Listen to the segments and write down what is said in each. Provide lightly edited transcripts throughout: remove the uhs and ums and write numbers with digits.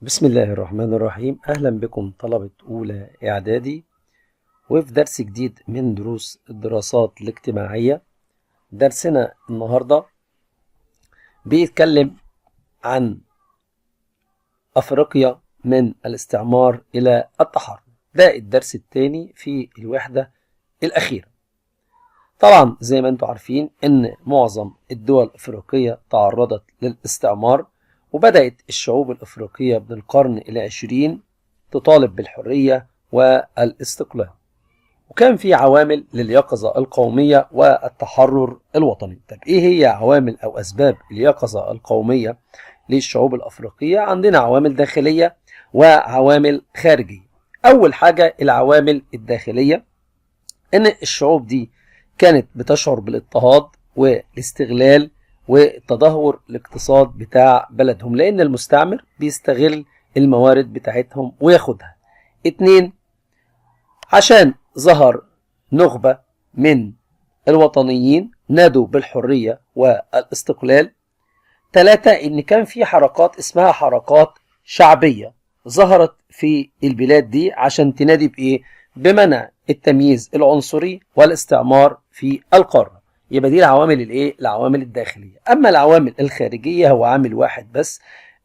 بسم الله الرحمن الرحيم. أهلا بكم طلبة أولى إعدادي، وفي درس جديد من دروس الدراسات الاجتماعية. درسنا النهاردة بيتكلم عن أفريقيا من الاستعمار إلى التحرر. ده الدرس الثاني في الوحدة الأخيرة. طبعا زي ما انتم عارفين إن معظم الدول الأفريقية تعرضت للاستعمار، وبدأت الشعوب الأفريقية من القرن العشرين تطالب بالحرية والاستقلال، وكان في عوامل لليقظة القومية والتحرر الوطني. طب إيه هي عوامل أو أسباب اليقظة القومية للشعوب الأفريقية؟ عندنا عوامل داخلية وعوامل خارجية. أول حاجة العوامل الداخلية، إن الشعوب دي كانت بتشعر بالاضطهاد والاستغلال وتدهور الاقتصاد بتاع بلدهم، لأن المستعمر بيستغل الموارد بتاعتهم وياخدها. اتنين، عشان ظهر نخبة من الوطنيين نادوا بالحرية والاستقلال. تلاتة، إن كان في حركات اسمها حركات شعبية ظهرت في البلاد دي عشان تنادي بإيه؟ بمنع التمييز العنصري والاستعمار في القارة. يبقى دي العوامل الايه؟ العوامل الداخلية. اما العوامل الخارجية هو عامل واحد بس،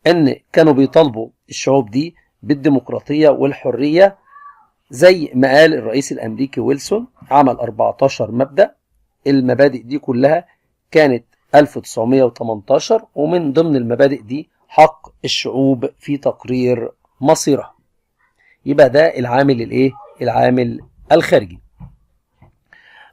ان كانوا بيطالبوا الشعوب دي بالديمقراطية والحرية، زي ما قال الرئيس الامريكي ويلسون، عمل 14 مبدأ. المبادئ دي كلها كانت 1918، ومن ضمن المبادئ دي حق الشعوب في تقرير مصيرها. يبقى ده العامل الايه؟ العامل الخارجي.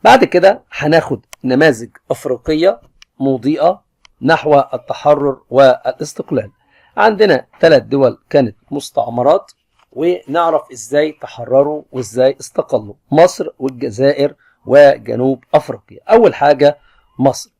بعد كده هناخد نماذج أفريقية مضيئة نحو التحرر والاستقلال. عندنا 3 دول كانت مستعمرات، ونعرف ازاي تحرروا وازاي استقلوا: مصر والجزائر وجنوب أفريقيا. أول حاجة مصر.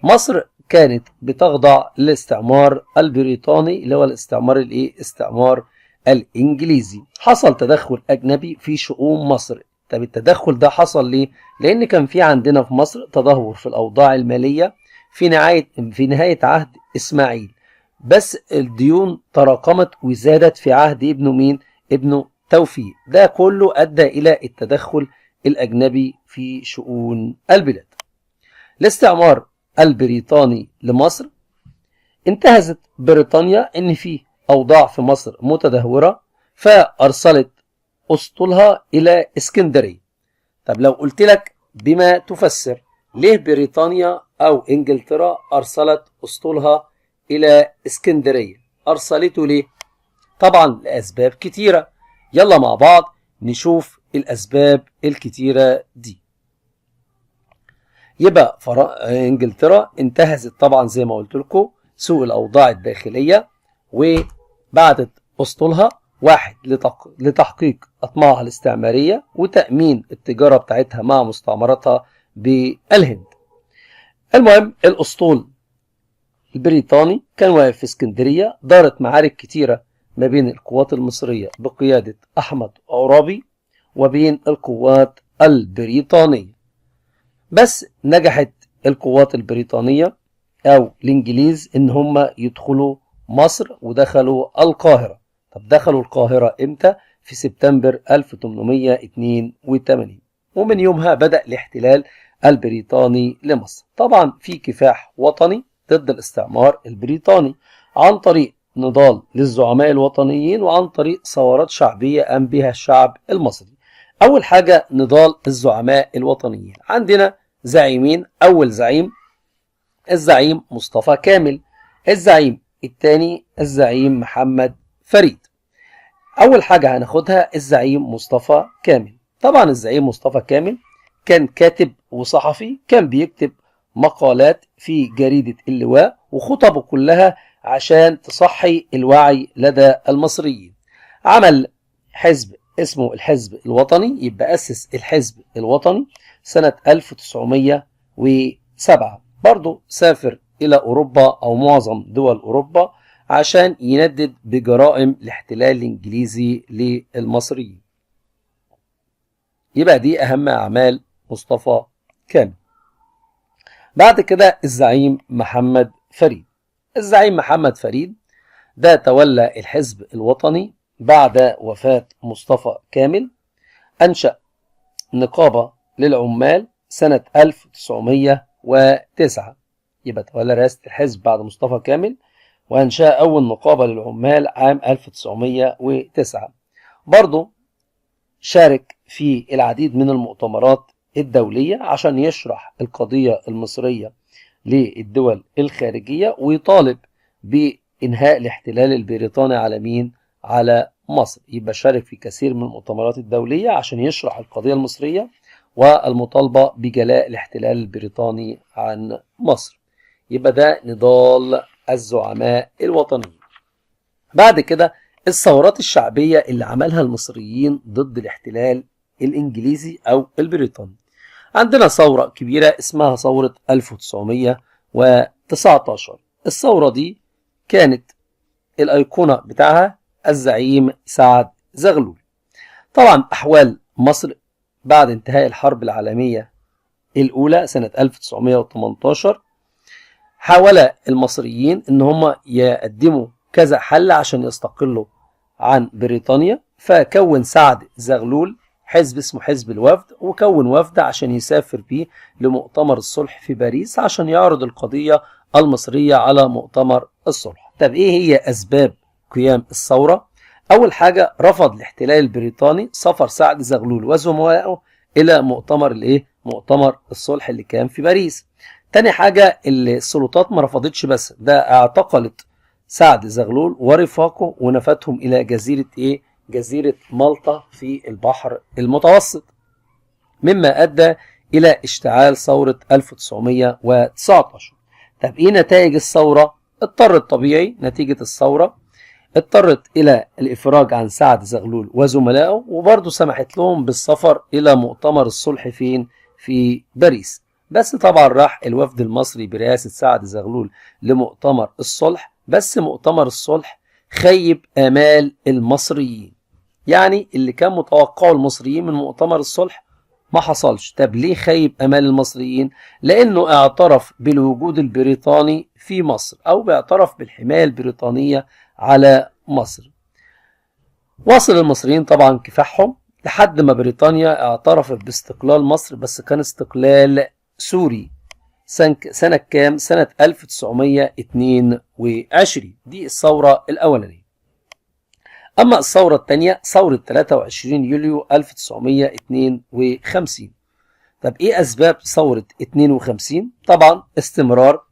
مصر كانت بتخضع للاستعمار البريطاني، اللي هو الاستعمار الايه؟ استعمار الإنجليزي. حصل تدخل أجنبي في شؤون مصر. طب التدخل ده حصل ليه؟ لأن كان في عندنا في مصر تدهور في الأوضاع المالية في نهاية عهد إسماعيل، بس الديون تراكمت وزادت في عهد ابنه مين؟ ابنه توفيق. ده كله أدى إلى التدخل الأجنبي في شؤون البلاد. الاستعمار البريطاني لمصر، انتهزت بريطانيا إن في أوضاع في مصر متدهورة، فأرسلت أسطولها إلى اسكندرية. طب لو قلت لك بما تفسر ليه بريطانيا أو إنجلترا أرسلت أسطولها إلى اسكندرية؟ أرسلته ليه؟ طبعا لأسباب كتيرة. يلا مع بعض نشوف الأسباب الكتيرة دي. يبقى إنجلترا انتهزت طبعا زي ما قلت لكم سوء الأوضاع الداخلية، وبعتت أسطولها واحد لتحقيق أطماعها الاستعمارية وتأمين التجارة بتاعتها مع مستعمرتها بالهند. المهم الأسطول البريطاني كان واقف في اسكندرية، دارت معارك كتيرة ما بين القوات المصرية بقيادة أحمد عرابي وبين القوات البريطانية، بس نجحت القوات البريطانية أو الإنجليز إن هم يدخلوا مصر ودخلوا القاهرة. طب دخلوا القاهرة إمتى؟ في سبتمبر 1882، ومن يومها بدأ الاحتلال البريطاني لمصر. طبعا في كفاح وطني ضد الاستعمار البريطاني عن طريق نضال للزعماء الوطنيين وعن طريق ثورات شعبية قام بها الشعب المصري. أول حاجة نضال الزعماء الوطنيين. عندنا زعيمين، أول زعيم الزعيم مصطفى كامل، الزعيم الثاني الزعيم محمد فريد. أول حاجة هناخدها الزعيم مصطفى كامل. طبعا الزعيم مصطفى كامل كان كاتب وصحفي، كان بيكتب مقالات في جريدة اللواء وخطبه كلها عشان تصحي الوعي لدى المصريين. عمل حزب اسمه الحزب الوطني، يبقى أسس الحزب الوطني سنة 1907. برضه سافر إلى أوروبا أو معظم دول أوروبا عشان يندد بجرائم الاحتلال الإنجليزي للمصريين. يبقى دي أهم أعمال مصطفى كامل. بعد كده الزعيم محمد فريد. الزعيم محمد فريد ده تولى الحزب الوطني بعد وفاة مصطفى كامل. أنشأ نقابة للعمال سنة 1909، يبقى تولى رئاسة الحزب بعد مصطفى كامل وأنشأ أول نقابة للعمال عام 1909. برضه شارك في العديد من المؤتمرات الدولية عشان يشرح القضية المصرية للدول الخارجية ويطالب بإنهاء الاحتلال البريطاني على مين؟ على مصر. يبقى شارك في كثير من المؤتمرات الدولية عشان يشرح القضية المصرية والمطالبة بجلاء الاحتلال البريطاني عن مصر. يبقى ده نضال الزعماء الوطنيين. بعد كده الثورات الشعبية اللي عملها المصريين ضد الاحتلال الإنجليزي أو البريطاني. عندنا ثورة كبيرة اسمها ثورة 1919. الثورة دي كانت الأيقونة بتاعها الزعيم سعد زغلول. طبعا أحوال مصر بعد انتهاء الحرب العالمية الأولى سنة 1918، حاول المصريين إن هم يقدموا كذا حل عشان يستقلوا عن بريطانيا، فكون سعد زغلول حزب اسمه حزب الوفد، وكون وفد عشان يسافر بيه لمؤتمر الصلح في باريس عشان يعرض القضية المصرية على مؤتمر الصلح. طب ايه هي اسباب قيام الثورة؟ اول حاجة رفض الاحتلال البريطاني سفر سعد زغلول وزملائه الى مؤتمر الايه؟ مؤتمر الصلح اللي كان في باريس. تاني حاجة السلطات ما رفضتش بس، ده اعتقلت سعد زغلول ورفاقه ونفتهم الى جزيرة ايه؟ جزيرة مالطا في البحر المتوسط، مما ادى الى اشتعال ثورة 1919. طب ايه نتائج الثورة؟ اضطرت طبيعي نتيجة الثورة اضطرت الى الافراج عن سعد زغلول وزملائه، وبرضه سمحت لهم بالسفر الى مؤتمر الصلح فين؟ في باريس. بس طبعا راح الوفد المصري برئاسة سعد زغلول لمؤتمر الصلح، بس مؤتمر الصلح خيب آمال المصريين. يعني اللي كان متوقعه المصريين من مؤتمر الصلح ما حصلش. طب ليه خيب آمال المصريين؟ لأنه اعترف بالوجود البريطاني في مصر، أو بيعترف بالحماية البريطانية على مصر. واصل المصريين طبعا كفاحهم لحد ما بريطانيا اعترفت باستقلال مصر، بس كان استقلال سوري. سنة كام؟ سنة 1922. دي الثورة الأولانية. أما الثورة الثانية ثورة 23 يوليو 1952. طب إيه أسباب ثورة 52؟ طبعا استمرار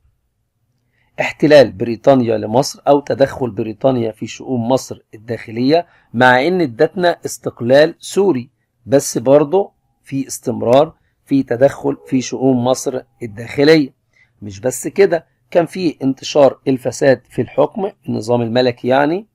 احتلال بريطانيا لمصر أو تدخل بريطانيا في شؤون مصر الداخلية، مع إن ادتنا استقلال سوري، بس برضه في استمرار في تدخل في شؤون مصر الداخلية. مش بس كده، كان في انتشار الفساد في الحكم، النظام الملكي يعني،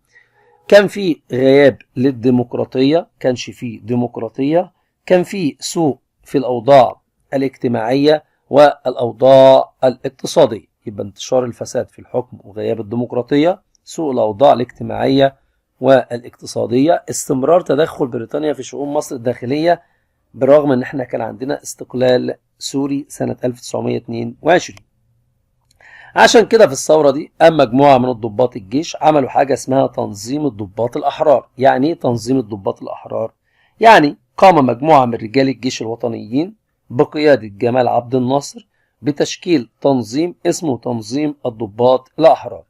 كان في غياب للديمقراطية، كانش في ديمقراطية، كان في سوء في الأوضاع الاجتماعية والأوضاع الاقتصادية. يبقى انتشار الفساد في الحكم وغياب الديمقراطية، سوء الأوضاع الاجتماعية والاقتصادية، استمرار تدخل بريطانيا في شؤون مصر الداخلية بالرغم ان احنا كان عندنا استقلال سوري سنة 1922. عشان كده في الثورة دي قام مجموعة من الضباط الجيش عملوا حاجة اسمها تنظيم الضباط الأحرار. يعني ايه تنظيم الضباط الأحرار؟ يعني قام مجموعة من رجال الجيش الوطنيين بقيادة جمال عبد الناصر بتشكيل تنظيم اسمه تنظيم الضباط الأحرار.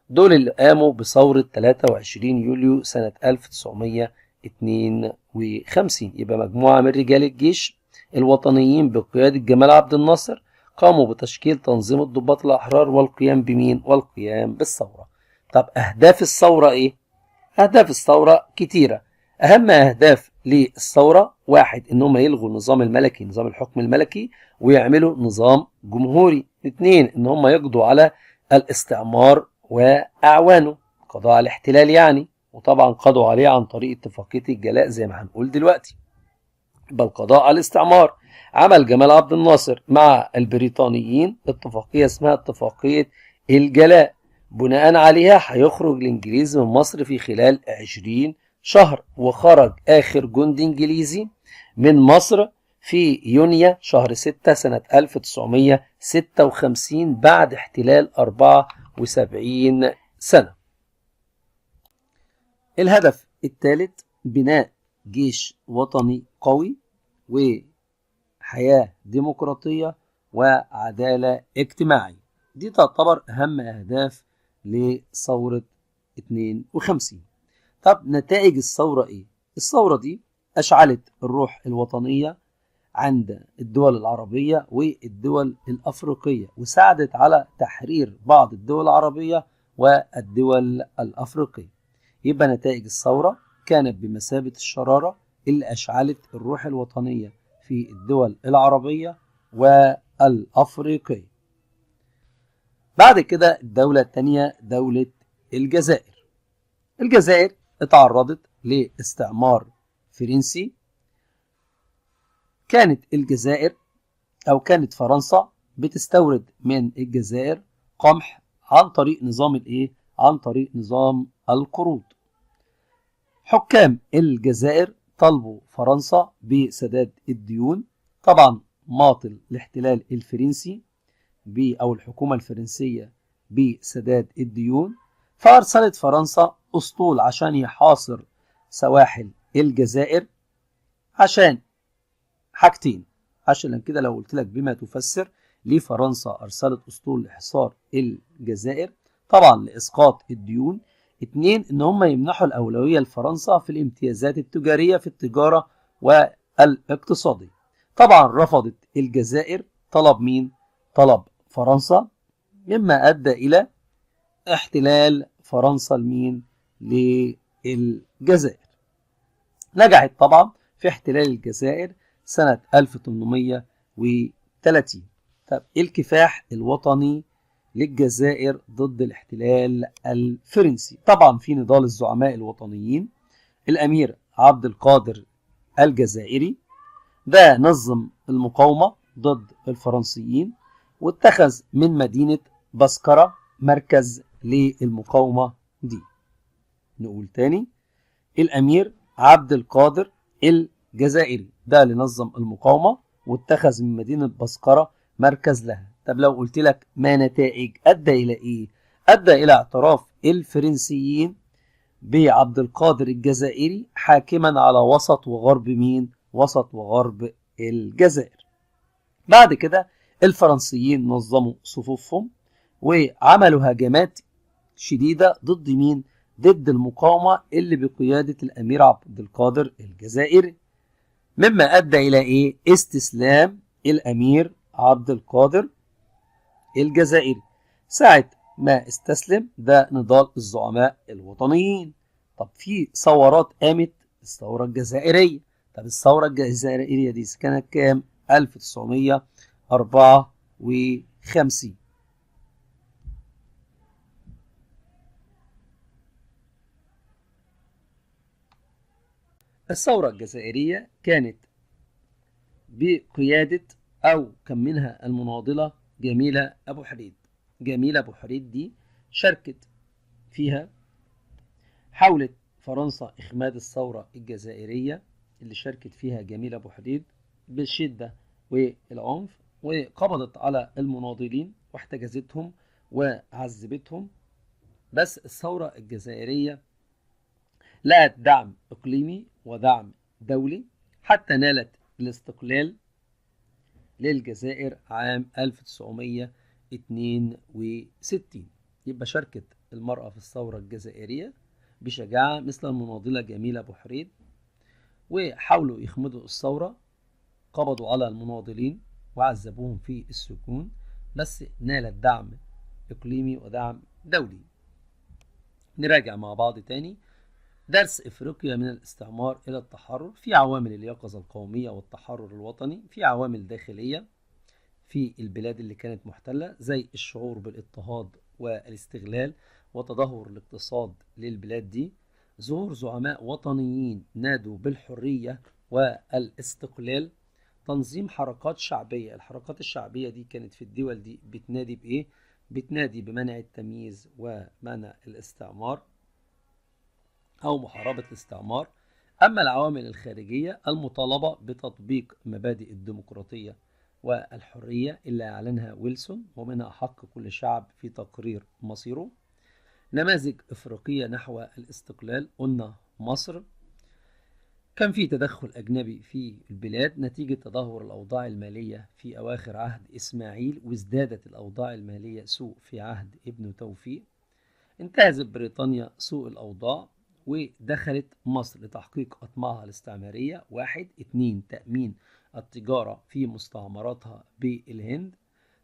دول اللي قاموا بثورة 23 يوليو سنة 1952. يبقى مجموعة من رجال الجيش الوطنيين بقيادة جمال عبد الناصر قاموا بتشكيل تنظيم الضباط الأحرار والقيام بمين؟ والقيام بالثورة. طب أهداف الثورة إيه؟ أهداف الثورة كتيرة. أهم أهداف للثورة: واحد، إن هم يلغوا النظام الملكي، نظام الحكم الملكي، ويعملوا نظام جمهوري. اتنين، إن هم يقضوا على الاستعمار وأعوانه، قضاء على الاحتلال يعني، وطبعا قضوا عليه عن طريق اتفاقية الجلاء زي ما هنقول دلوقتي. يبقى القضاء على الاستعمار. عمل جمال عبد الناصر مع البريطانيين اتفاقية اسمها اتفاقية الجلاء، بناء عليها هيخرج الإنجليز من مصر في خلال 20 شهر، وخرج آخر جندي إنجليزي من مصر في يونيو شهر 6 سنة 1956 بعد احتلال 74 سنة. الهدف الثالث بناء جيش وطني قوي وحياة ديمقراطية وعدالة اجتماعية. دي تعتبر أهم أهداف لثورة 52. طب نتائج الثورة إيه؟ الثورة دي أشعلت الروح الوطنية عند الدول العربية والدول الأفريقية، وساعدت على تحرير بعض الدول العربية والدول الأفريقية. يبقى نتائج الثورة كانت بمثابة الشرارة اللي أشعلت الروح الوطنية في الدول العربية والأفريقية. بعد كده الدولة الثانية دولة الجزائر. الجزائر اتعرضت لاستعمار فرنسي. كانت الجزائر أو كانت فرنسا بتستورد من الجزائر قمح عن طريق نظام الإيه؟ عن طريق نظام القروض. حكام الجزائر طلبوا فرنسا بسداد الديون. طبعا ماطل الاحتلال الفرنسي أو الحكومة الفرنسية بسداد الديون، فأرسلت فرنسا أسطول عشان يحاصر سواحل الجزائر عشان حاجتين. عشان كده لو قلت لك بما تفسر ليه فرنسا أرسلت أسطول لحصار الجزائر، طبعا لإسقاط الديون. اتنين، إن هم يمنحوا الأولوية لفرنسا في الامتيازات التجارية في التجارة والاقتصادية. طبعا رفضت الجزائر طلب مين؟ طلب فرنسا، مما أدى إلى احتلال فرنسا لمين؟ للجزائر. نجحت طبعا في احتلال الجزائر سنة 1830. طب الكفاح الوطني للجزائر ضد الاحتلال الفرنسي؟ طبعا في نضال الزعماء الوطنيين، الأمير عبد القادر الجزائري ده نظم المقاومة ضد الفرنسيين، واتخذ من مدينة بسكرة مركز للمقاومة دي. نقول تاني، الأمير عبد القادر الجزائري ده اللي نظم المقاومة واتخذ من مدينة بسكرة مركز لها. طب لو قلت لك ما نتائج، أدى إلى إيه؟ أدى إلى اعتراف الفرنسيين بعبد القادر الجزائري حاكما على وسط وغرب مين؟ وسط وغرب الجزائر. بعد كده الفرنسيين نظموا صفوفهم وعملوا هجمات شديدة ضد مين؟ ضد المقاومة اللي بقيادة الأمير عبد القادر الجزائري، مما أدى إلى إيه؟ استسلام الأمير عبد القادر الجزائري. ساعة ما استسلم ده نضال الزعماء الوطنيين. طب في ثورات قامت، الثورة الجزائرية. طب الثورة الجزائرية دي كانت كام؟ 1954. الثورة الجزائرية كانت بقيادة أو كان منها المناضلة جميلة أبو حريد. جميلة أبو حريد دي شاركت فيها. حاولت فرنسا إخماد الثورة الجزائرية اللي شاركت فيها جميلة أبو حريد بالشدة والعنف، وقبضت على المناضلين واحتجزتهم وعذبتهم. بس الثورة الجزائرية لقت دعم إقليمي ودعم دولي حتى نالت الاستقلال للجزائر عام 1962. يبقى شاركت المرأة في الثورة الجزائرية بشجاعة مثل المناضلة جميلة أبو حريد، وحاولوا يخمدوا الثورة، قبضوا على المناضلين وعذبوهم في السجون، بس نالت دعم إقليمي ودعم دولي. نراجع مع بعض تاني درس إفريقيا من الاستعمار إلى التحرر. في عوامل اليقظة القومية والتحرر الوطني، في عوامل داخلية في البلاد اللي كانت محتلة زي الشعور بالاضطهاد والاستغلال وتدهور الاقتصاد للبلاد دي، ظهور زعماء وطنيين نادوا بالحرية والاستقلال، تنظيم حركات شعبية. الحركات الشعبية دي كانت في الدول دي بتنادي بإيه؟ بتنادي بمنع التمييز ومنع الاستعمار أو محاربة الاستعمار. أما العوامل الخارجية، المطالبة بتطبيق مبادئ الديمقراطية والحرية اللي أعلنها ويلسون، ومنها حق كل شعب في تقرير مصيره، نماذج إفريقية نحو الاستقلال، قلنا مصر كان في تدخل أجنبي في البلاد نتيجة تدهور الأوضاع المالية في أواخر عهد إسماعيل، وازدادت الأوضاع المالية سوء في عهد ابن توفيق. انتهزت بريطانيا سوء الأوضاع ودخلت مصر لتحقيق أطماعها الاستعمارية. 1، 2 تأمين التجارة في مستعمراتها بالهند،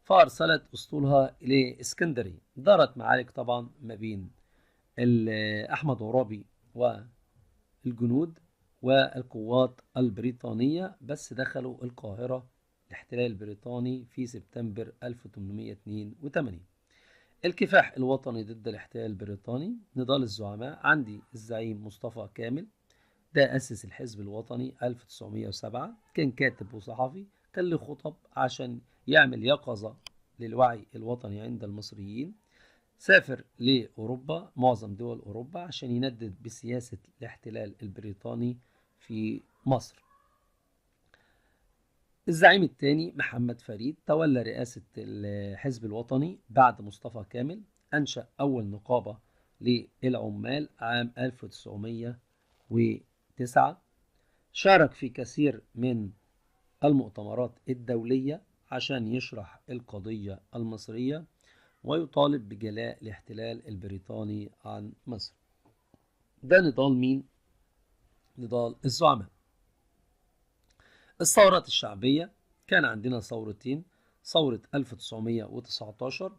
فأرسلت أسطولها لإسكندرية. دارت معارك طبعا ما بين أحمد عرابي والجنود والقوات البريطانية، بس دخلوا القاهرة الاحتلال البريطاني في سبتمبر 1882. الكفاح الوطني ضد الاحتلال البريطاني، نضال الزعماء. عندي الزعيم مصطفى كامل، ده أسس الحزب الوطني 1907، كان كاتب وصحفي، كان له خطب عشان يعمل يقظة للوعي الوطني عند المصريين. سافر لأوروبا، معظم دول أوروبا، عشان يندد بسياسة الاحتلال البريطاني في مصر. الزعيم الثاني محمد فريد، تولى رئاسة الحزب الوطني بعد مصطفى كامل، أنشأ أول نقابة للعمال عام 1909، شارك في كثير من المؤتمرات الدولية عشان يشرح القضية المصرية ويطالب بجلاء الاحتلال البريطاني عن مصر. ده نضال مين؟ نضال الزعماء. الثورات الشعبية كان عندنا ثورتين، ثورة 1919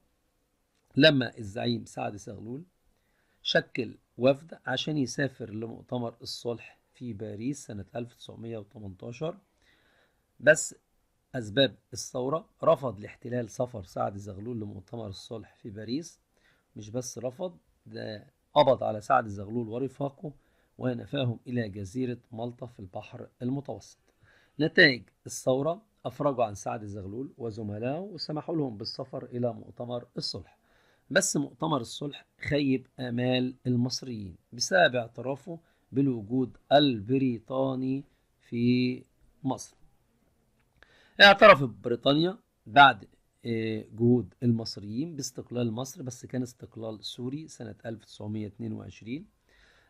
لما الزعيم سعد زغلول شكل وفد عشان يسافر لمؤتمر الصلح في باريس سنة 1918، بس أسباب الثورة رفض الاحتلال سفر سعد زغلول لمؤتمر الصلح في باريس. مش بس رفض، ده قبض على سعد زغلول ورفاقه ونفاهم إلى جزيرة مالطا في البحر المتوسط. نتائج الثورة أفرجوا عن سعد زغلول وزملائه وسمحوا لهم بالسفر إلى مؤتمر الصلح، بس مؤتمر الصلح خيب آمال المصريين بسبب اعترافه بالوجود البريطاني في مصر. اعترفت بريطانيا بعد جهود المصريين باستقلال مصر، بس كان استقلال سوري سنة 1922.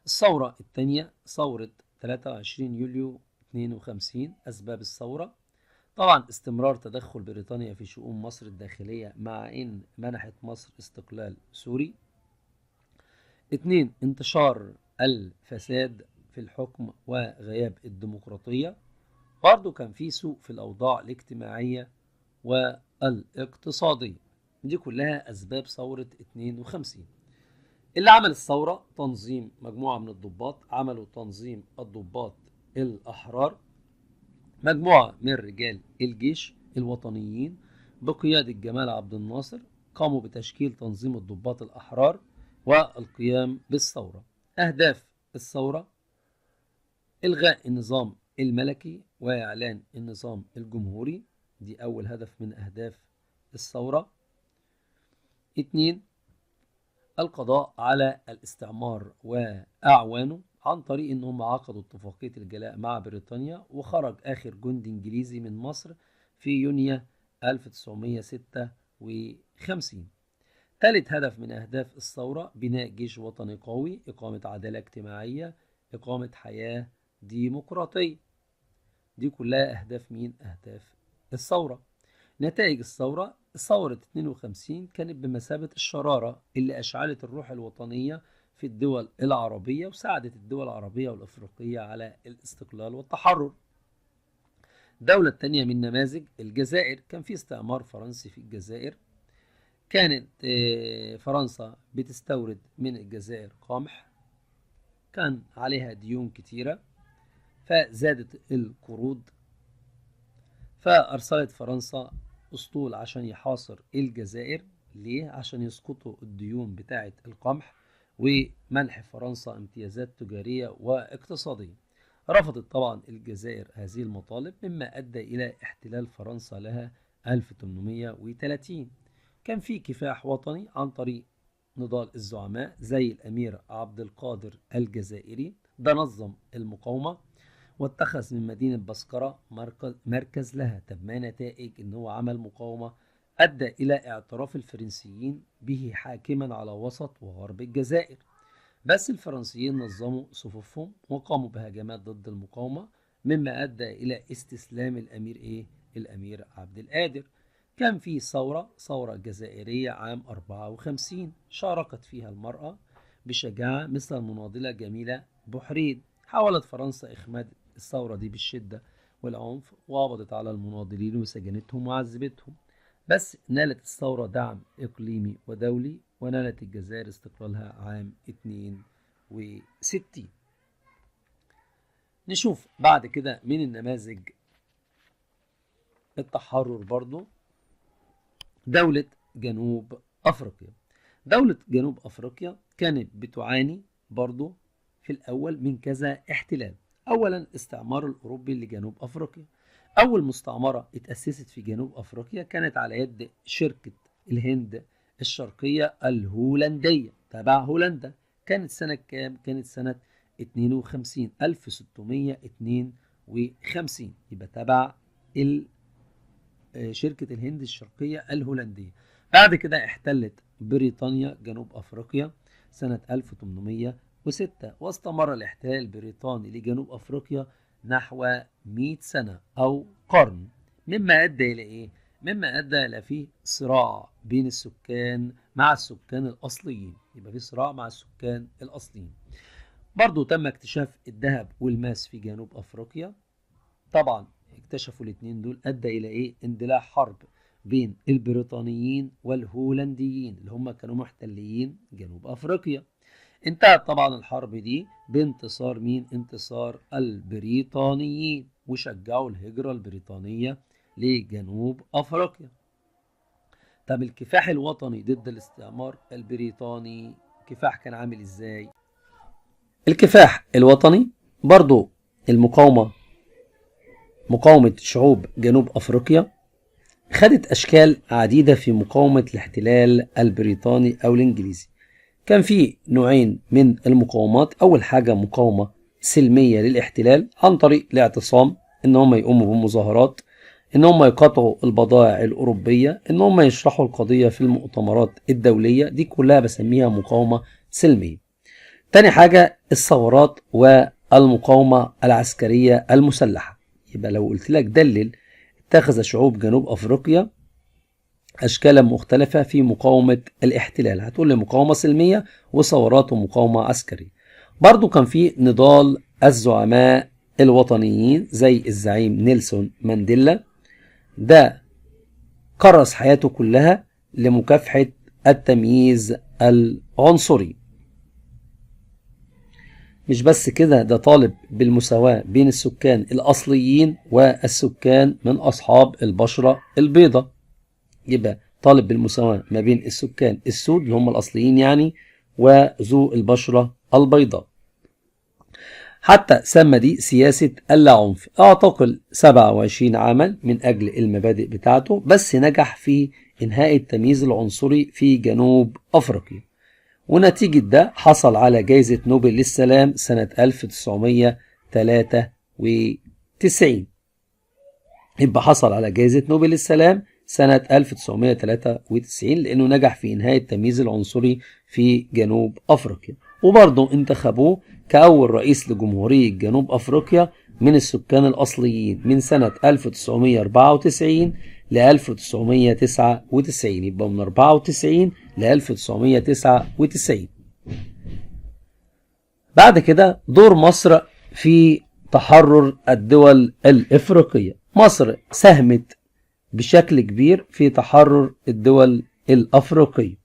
الثورة الثانية ثورة 23 يوليو 52. أسباب الثورة طبعا استمرار تدخل بريطانيا في شؤون مصر الداخلية مع إن منحت مصر استقلال سوري. 2، انتشار الفساد في الحكم وغياب الديمقراطية. برضو كان في سوء في الأوضاع الاجتماعية والاقتصادية. دي كلها أسباب ثورة 52. اللي عمل الثورة تنظيم مجموعة من الضباط، عملوا تنظيم الضباط الأحرار، مجموعة من رجال الجيش الوطنيين بقيادة جمال عبد الناصر، قاموا بتشكيل تنظيم الضباط الأحرار والقيام بالثورة. أهداف الثورة إلغاء النظام الملكي وإعلان النظام الجمهوري، دي أول هدف من أهداف الثورة. 2، القضاء على الاستعمار وأعوانه عن طريق أنهم عقدوا اتفاقية الجلاء مع بريطانيا، وخرج آخر جندي إنجليزي من مصر في يونيو 1956. ثالث هدف من أهداف الثورة بناء جيش وطني قوي، إقامة عدالة اجتماعية، إقامة حياة ديمقراطية. دي كلها أهداف مين؟ أهداف الثورة. نتائج الثورة، ثورة 52 كانت بمثابة الشرارة اللي أشعلت الروح الوطنية في الدول العربية وساعدت الدول العربية والأفريقية على الاستقلال والتحرر. الدولة الثانية من نماذج الجزائر، كان في استعمار فرنسي في الجزائر، كانت فرنسا بتستورد من الجزائر قمح، كان عليها ديون كتيرة فزادت القروض، فأرسلت فرنسا أسطول عشان يحاصر الجزائر. ليه؟ عشان يسقطوا الديون بتاعة القمح ومنح فرنسا امتيازات تجارية واقتصادية. رفضت طبعا الجزائر هذه المطالب، مما أدى إلى احتلال فرنسا لها 1830. كان في كفاح وطني عن طريق نضال الزعماء زي الأمير عبد القادر الجزائري، ده نظم المقاومة واتخذ من مدينة بسكرة مركز لها. طب ما نتائج ان هو عمل مقاومة أدى إلى اعتراف الفرنسيين به حاكما على وسط وغرب الجزائر. بس الفرنسيين نظموا صفوفهم وقاموا بهجمات ضد المقاومة، مما أدى إلى استسلام الأمير إيه؟ الأمير عبد القادر. كان في ثورة جزائرية عام 54 شاركت فيها المرأة بشجاعة مثل المناضلة جميلة بوحريد. حاولت فرنسا إخماد الثورة دي بالشدة والعنف، وقبضت على المناضلين وسجنتهم وعذبتهم، بس نالت الثورة دعم إقليمي ودولي، ونالت الجزائر استقلالها عام 62. نشوف بعد كده من النماذج التحرر برضو دولة جنوب أفريقيا. دولة جنوب أفريقيا كانت بتعاني برضو في الأول من كذا احتلال. أولا الاستعمار الأوروبي لجنوب أفريقيا. أول مستعمرة اتأسست في جنوب أفريقيا كانت على يد شركة الهند الشرقية الهولندية تبع هولندا. كانت سنة كام؟ كانت سنة 52 1652، يبقى تبع شركة الهند الشرقية الهولندية. بعد كده احتلت بريطانيا جنوب أفريقيا سنة 1806، واستمر الاحتلال البريطاني لجنوب أفريقيا نحو 100 سنة أو قرن، مما أدى إلى إيه؟ مما أدى إلى فيه صراع بين السكان مع السكان الأصليين، يبقى في صراع مع السكان الأصليين. برضو تم اكتشاف الذهب والماس في جنوب أفريقيا. طبعا اكتشفوا الاثنين دول أدى إلى إيه؟ اندلاع حرب بين البريطانيين والهولنديين اللي هم كانوا محتلين جنوب أفريقيا. انتهت طبعا الحرب دي بانتصار مين؟ انتصار البريطانيين، وشجعوا الهجرة البريطانية لجنوب أفريقيا. طب الكفاح الوطني ضد الاستعمار البريطاني كفاح كان عامل ازاي؟ الكفاح الوطني برضو المقاومة، مقاومة شعوب جنوب أفريقيا خدت أشكال عديدة في مقاومة الاحتلال البريطاني أو الإنجليزي. كان في نوعين من المقاومات. أول حاجة مقاومة سلمية للاحتلال عن طريق الاعتصام، إن هم يقوموا بمظاهرات، إن هم يقاطعوا البضائع الأوروبية، إن هم يشرحوا القضية في المؤتمرات الدولية، دي كلها بسميها مقاومة سلمية. تاني حاجة الثورات والمقاومة العسكرية المسلحة. يبقى لو قلت لك دلل اتخذ شعوب جنوب أفريقيا أشكالا مختلفة في مقاومة الاحتلال، هتقول لي مقاومة سلمية وثورات ومقاومة عسكرية. برضو كان في نضال الزعماء الوطنيين زي الزعيم نيلسون مانديلا، ده كرس حياته كلها لمكافحة التمييز العنصري. مش بس كده، ده طالب بالمساواة بين السكان الأصليين والسكان من أصحاب البشرة البيضاء. يبقى طالب بالمساواة ما بين السكان السود اللي هم الأصليين يعني وذو البشرة البيضاء. حتى سمى دي سياسة اللا عنف. اعتقل 27 عاما من أجل المبادئ بتاعته، بس نجح في إنهاء التمييز العنصري في جنوب أفريقيا، ونتيجة ده حصل على جائزة نوبل للسلام سنة 1993. يبقى حصل على جائزة نوبل للسلام سنة 1993 لأنه نجح في إنهاء التمييز العنصري في جنوب أفريقيا. وبرضه انتخبوه كأول رئيس لجمهورية جنوب أفريقيا من السكان الأصليين من سنة 1994 ل 1999، يبقى من 94 ل 1999. بعد كده دور مصر في تحرر الدول الإفريقية. مصر ساهمت بشكل كبير في تحرر الدول الأفريقية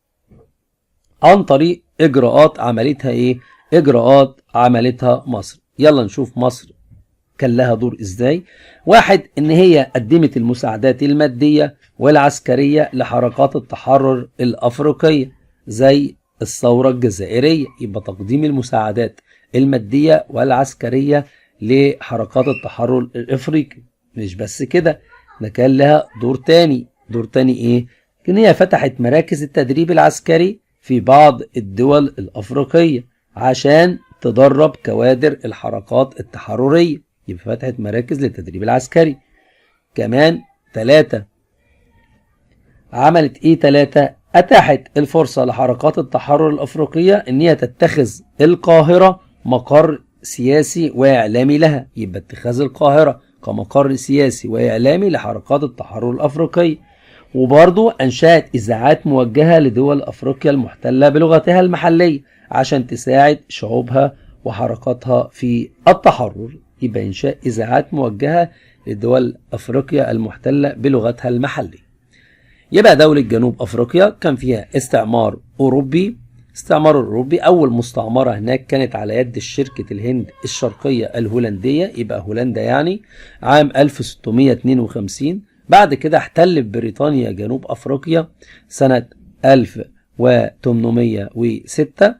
عن طريق إجراءات عملتها إيه؟ إجراءات عملتها مصر. يلا نشوف مصر كان لها دور إزاي. واحد، إن هي قدمت المساعدات المادية والعسكرية لحركات التحرر الأفريقية زي الثورة الجزائرية. يبقى تقديم المساعدات المادية والعسكرية لحركات التحرر الإفريقي. مش بس كده، ده كان لها دور تاني. دور تاني إيه؟ إن هي فتحت مراكز التدريب العسكري في بعض الدول الأفريقية عشان تدرب كوادر الحركات التحررية. يبقى فتحت مراكز للتدريب العسكري. كمان 3، عملت ايه 3؟ اتاحت الفرصة لحركات التحرر الافريقية ان هي تتخذ القاهرة مقر سياسي واعلامي لها. يبقى اتخاذ القاهرة كمقر سياسي واعلامي لحركات التحرر الافريقية. وبرضو انشأت اذاعات موجهة لدول افريقيا المحتلة بلغتها المحلية عشان تساعد شعوبها وحركاتها في التحرر. يبقى انشاء اذاعات موجهة لدول افريقيا المحتلة بلغتها المحلية. يبقى دولة جنوب افريقيا كان فيها استعمار اوروبي. استعمار اوروبي، اول مستعمرة هناك كانت على يد شركة الهند الشرقية الهولندية، يبقى هولندا يعني عام 1652. بعد كده احتلت بريطانيا جنوب افريقيا سنة 1806.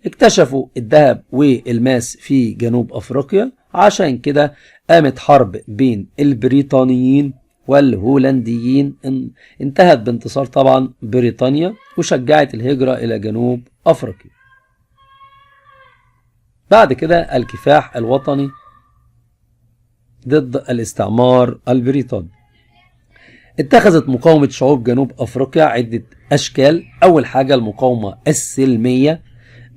اكتشفوا الذهب والماس في جنوب افريقيا، عشان كده قامت حرب بين البريطانيين والهولنديين، انتهت بانتصار طبعا بريطانيا، وشجعت الهجرة الى جنوب افريقيا. بعد كده الكفاح الوطني ضد الاستعمار البريطاني. اتخذت مقاومة شعوب جنوب افريقيا عدة اشكال. اول حاجة المقاومة السلمية،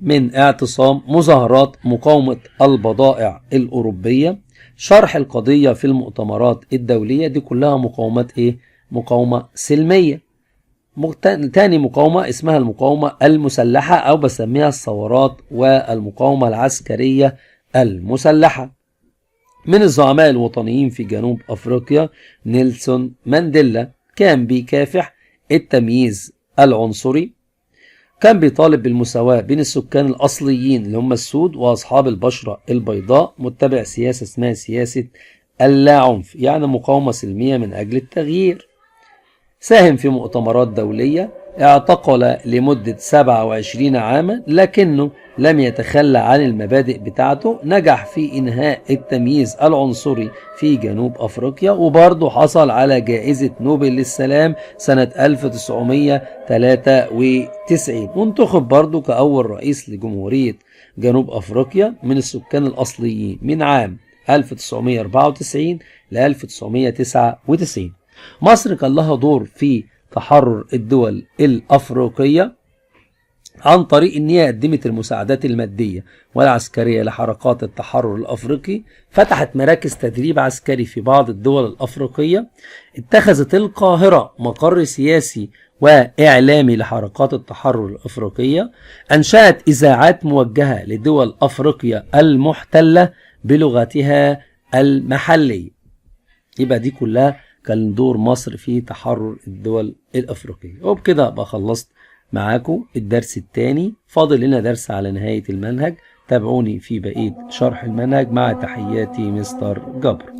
من اعتصام، مظاهرات، مقاومة البضائع الأوروبية، شرح القضية في المؤتمرات الدولية. دي كلها مقاومات ايه؟ مقاومة سلمية. تاني مقاومة اسمها المقاومة المسلحة، أو بسميها الثورات والمقاومة العسكرية المسلحة. من الزعماء الوطنيين في جنوب أفريقيا نيلسون مانديلا، كان بيكافح التمييز العنصري، كان بيطالب بالمساواة بين السكان الأصليين اللي هم السود وأصحاب البشرة البيضاء، متبع سياسة اسمها سياسة اللا عنف، يعني مقاومة سلمية من أجل التغيير. ساهم في مؤتمرات دولية، اعتقل لمدة 27 عاما لكنه لم يتخلى عن المبادئ بتاعته، نجح في إنهاء التمييز العنصري في جنوب أفريقيا، وبرضه حصل على جائزة نوبل للسلام سنة 1993، وانتخب برضه كأول رئيس لجمهورية جنوب أفريقيا من السكان الأصليين من عام 1994 ل 1999. مصر كان لها دور في تحرر الدول الأفريقية عن طريق ان هي قدمت المساعدات المادية والعسكرية لحركات التحرر الأفريقي، فتحت مراكز تدريب عسكري في بعض الدول الأفريقية، اتخذت القاهرة مقر سياسي وإعلامي لحركات التحرر الأفريقية، أنشأت إذاعات موجهة لدول أفريقيا المحتلة بلغتها المحلية. يبقى دي كلها كان دور مصر في تحرر الدول الأفريقية. وبكده أبقى خلصت معاكم الدرس الثاني، فاضل لنا درس على نهاية المنهج. تابعوني في بقية شرح المنهج. مع تحياتي مستر جبر.